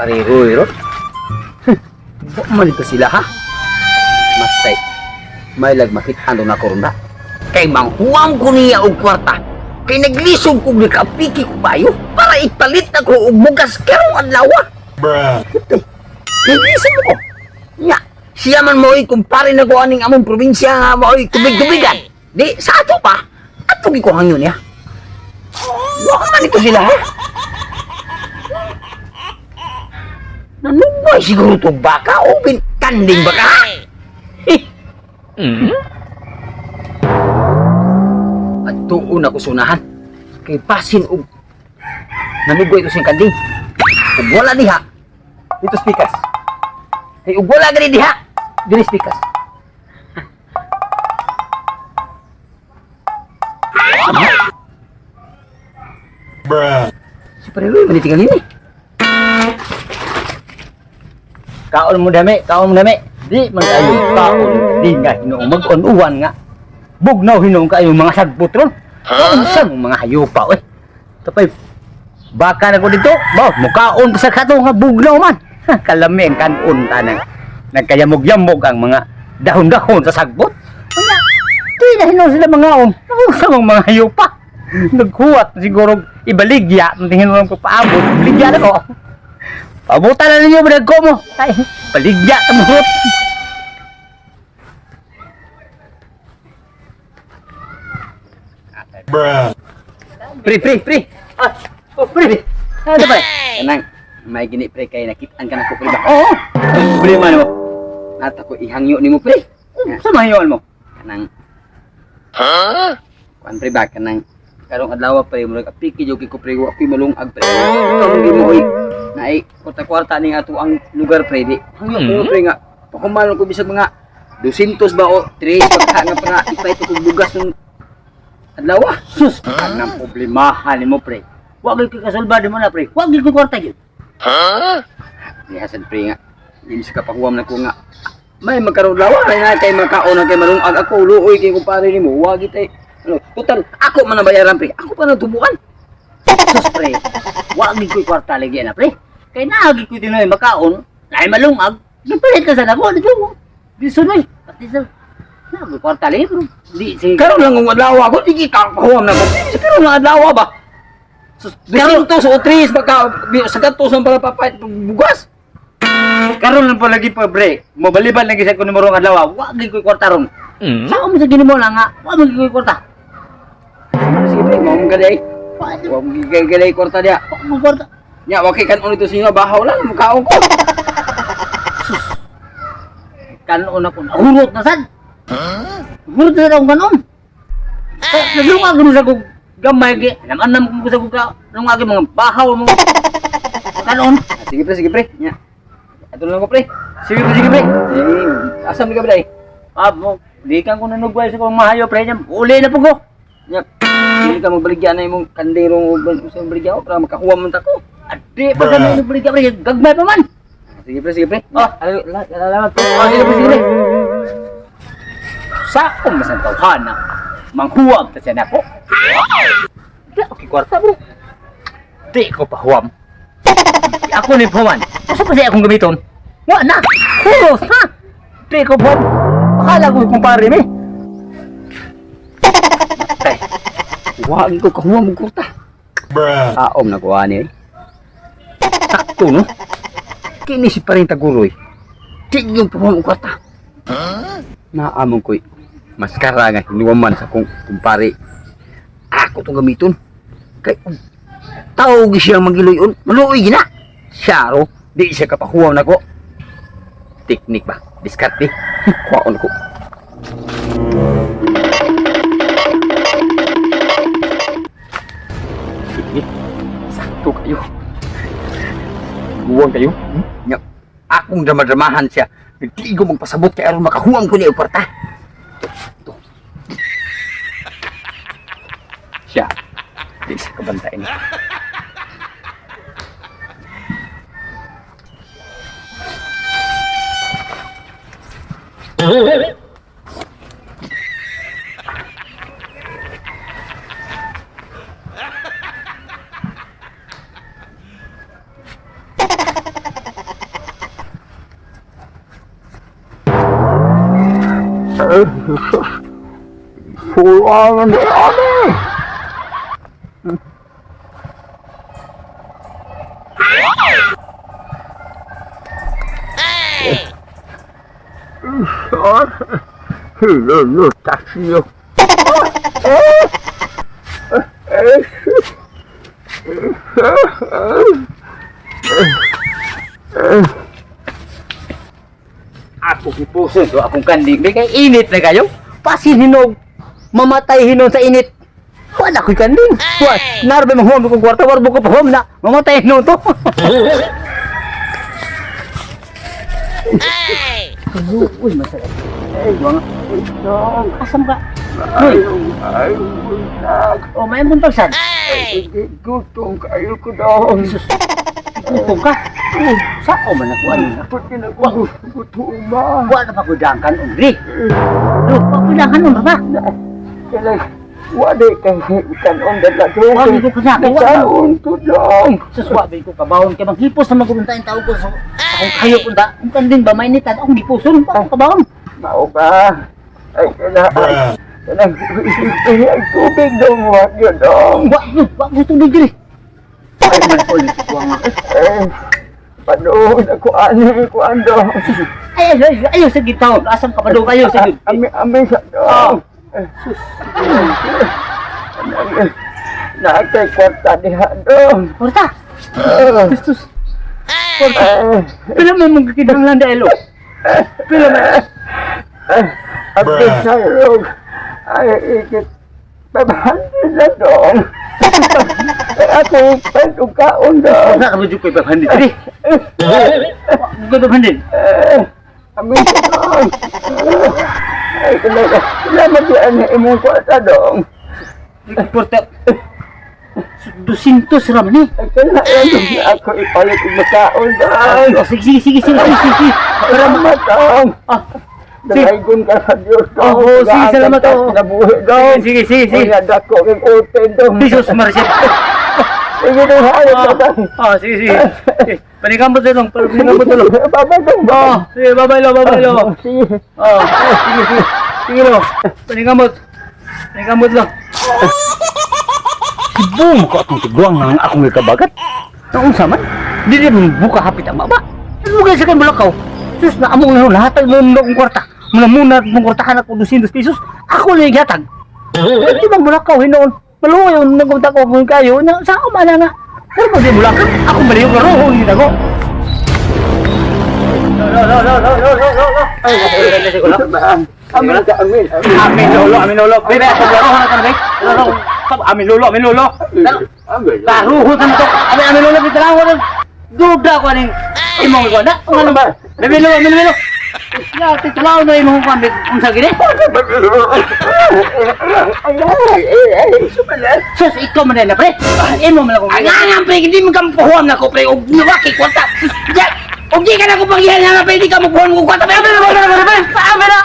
Parihoy ro. Wa man ito sila ha. Matay. May lag makit-an na ko ron na. Kay manghuam ko niya og kwarta. Kay naglisod kog nikapiki ko bayo para ipalit ako og bugas karong adlaw. Bruh. Matay. Naglisod ko. Nya, siya man mo'y kumpare na ko aning among probinsya nga mo'y tubig-tubigan. Di, sa ato pa. Ato gikuhang yun niya. Wa man ito sila ha. Nanugway siguro to baka o kanding baka ha? Eh. At tuon ako sunahan. Kay basin og nanugway to siyang kanding. Ug wala diha. Dito spikas. Kay ug wala gani diha. Dili spikas. Bruh. Si Pareroy, manitingal yun eh. Kaon mo dami, kaon mo dami. Di man kayo kaon, di nga hinuong mag-uwan nga. Bugnaw hinuong kayo mga sagbot ron. Unsa mong mga hayupa oy. Tapay baka na ko dito, ba mukaon pa sa kato nga bugnaw man. Ha, kalami ang kanon tanang. Nagkayamog-yamog ang mga dahon-dahon sa sagbot. Wala. Di na hinuong sila mga om. Unsa mong mga hayupa. Naghuwat siguro ibaligya, tingin ko paabot, baligya na ko. Pabutan na ninyo, ko mo. Ay, paligya ka mo. Bruh. Pre, pre, pre. Ah, oh, pre. Ano ba? Kanang, may gini pre kay nakitaan ka na ko pre ba? Oo. Ang problema nimo. Nata ko ihangyo nimo pre. Sa mahiyon mo? Kanang Kuan pre ba kanang karong adlaw pre murag apiki jud ko pre wa koy malungag pre. Karon di mo oy. Naay kwarta-kwarta ning ato ang lugar pre di. Hangyo ko pre nga pahuman ko bisag mga 200 ba o 3 pagka nga para ipay ko bugas ng adlaw. Sus, kanang problemahan nimo, pre. Wa gyud koy kasulba mo na, pre. Wa gyud koy kwarta gyud. Nihasan pre nga. Di sa kapahuam na ko nga. May magkaroon lawa kay na kay makaon na kay malungag ako luoy kay kumpare nimo wa gitay. Ano, total ako man ang bayaran pre. Ako pa nagtubuan. Sus, pre. Wa gyud koy kwarta lagi na, pre. Kay naa gyud koy tinoy makaon, naay malungag. Gipalit na sa nako dito mo. Di sunoy. Pati sa na koy kwarta lagi, bro. Di sige. Karon lang ang adlaw ako di kita kapahuam na ko. Sa karon lang adlaw ba? Sus, karon 200 o 3 baka sa gatos ang para papait bugas. Karon lang po lagi pa bre. Mobaliban lagi sa kuno morong adlaw. Wa gyud koy kwarta ron. Sa mo sa ginimo lang nga, wa man gyud koy kwarta. Sige pre, mao mong gaday. Wa Wa mong gaday kwarta diya. wa mo kwarta. Nya wa kay kanon ito sa inyo bahaw lang mukaon ko. Kanon ako nahurot na sad. Hurot na sad akong kanon. Eh, naglungag ko sa kog gamay gi. Anam-anam ko sa kog lungag mga bahaw mo. Kanon. Ah, sige pre, sige pre. Nya. Ato lang ko pre. Sige pre, sige pre. Eh, asam ni ka ba day? Ah, mo, di kang kuno nugway sa kong mahayo pre niya. Uli na po ko. Nya, dili ka magbaligya na imong kandero o sa baligya ko para makakuha man ta ko. Adi pa sa mga balik pre, gagmay pa man. Ah, sige pre, sige pre. Oh. Oh, salamat pre. Oh, sige pre, sige pre. Sa akong masang tawhana, manghuwam ta siya nako. Di ako kwarta bro. Di ko pahuwam. Di ako ni pahuman. Asa pa siya akong gamiton? Wa na. Huros ha. Di ko pahuwam. Akala ko kumpare mi. Tay. Wa ko kahuwa mo kurta. Bruh. Aom na kuha ni. Sakto no. Kini si paring taguroy. Di yung pahuwa mo kwarta. Naamon ko'y maskara nga hinuwaman sa kong kumpare. Ako tong gamiton. Kay tao gi siya magiluyon, maluoy gina. Siya ro, di siya kapahuwaw nako. Teknik ba? Diskarte. Kuwaon ko. Sige, sakto kayo. Guwang kayo. Hmm? Nya, akong drama-dramahan siya. Nagtiigo magpasabot kay aron makahuwam ko niya og kwarta. Ito. Siya. Di siya kabantayan. Sulangan ni ani. Hilolo taksiyo. Ako gipuson to akong kanding. May kay init na kayo. Pasin hinog. Mamatay hinon sa init. Wala ko'y kanding. Wa, narbe mahuam kong kwarta, warbo ko pahuam na. Mamatay hinon to. Uy, masarap. Ay, mga. Dong, Asam ka? Uy, ay, buntag. oh, may buntag sad. Gutom kayo ko dong. Jesus. Gutom ka? Sao man ako ano na? Pati na ko gutuma. Wa na pa ko dangkan undri. Lo, wa ko dangkan undri ba? Kailan, wala kay kanon dala dong. Wa ko kanako, wa. Kaon ko dong. Sus, wa ba ko kabawon kay manghipos na magulunta ang tao ko sa akong kayo punta. Kung kanding ba mainitan akong gipuson pa akong kabawon. Mao ba? Ay, kailan, Bruh. kailan, ay, tubig dong, wag yun dong. Wa ko, wa ko tubig diri. Ay man ko ko nga. Eh, panood ako ani ko ando. Ay ay ay ayo sa gitawon. Asam ka pa do kayo sa gid. Ami ami sa dong. Sus. Nakay kwarta diha dong. Porta. Eh, Sus. Porta. eh, Pila mo mong kinahanglan dahil oh. Pila mo. Ang Bruh. sarog ay ikit 500 na dong. Ay, ako pantong kaon dong. Wala ka ba dyan ko'y 500 diri? Wa ko 500. Eh, ami sa dong. Ay, kailangan, kailangan diyan imong kwarta dong. Porta. 200 ram ni. Ay, kailangan dong na ako ipalit og makaon dong. Oh, sige, sige, sige, sige, sige, sige. Salamat dong. Ah, sige. Dalaygon ka sa Diyos dong. Oo, sige, salamat, oo. Nabuhi dong. Sige, sige, sige. Unya dako kang uten dong. Jesus Maricel. Sige dong, hayop Ah, na dong. ah, sige, sige. Sige. Panikamot na lang, panikamot na lang. Bye-bye dong. Oh, sige, bye-bye lo, bye-bye lo. Sige. Oh, sige, sige. Sige lo. Panikamot. Panikamot lo. Sibong ko akong tiguang nga akong ikabagat. Naunsa man? Dili man buka hapit ang baba. Lugay sa kan bulakaw. Sus na among na lahat mo na akong kwarta. Muna muna akong kwartahan ako 200 pesos. Ako na yung gihatag. Di bang bulakaw hinoon? Maluoy ang nagpunta ko kung kayo. Na, sa ako man nga. Pero mo di bulakaw. Ako maliw ka roho hindi ko. Lo lo lo lo lo lo lo lo. Ay, Amin ka, amin. Amin. Amin lolo, amin lolo. Bebe, ako laro na ka na, Lolo, amin lolo, amin lolo. Amin. Laruhon na to. Amin amin lolo, bitalaw ko. Duda ko aning imong ko na. Ano ba? Bebe lolo, amin lolo. Ya, titulaw na imong ko unsa gini? Ay, ay, ay, ay, sumalas. Sus, ikaw man na pre. Imo man ako. Ang angang pre, hindi mo kampuhuan na ko pre. Og nuwaki kwarta. Sus, ya. Og di ka na ko paghihan nga pre, di ka mo puhuan ko kwarta. Pre, Amin lolo, amin lolo, amin. Amin na.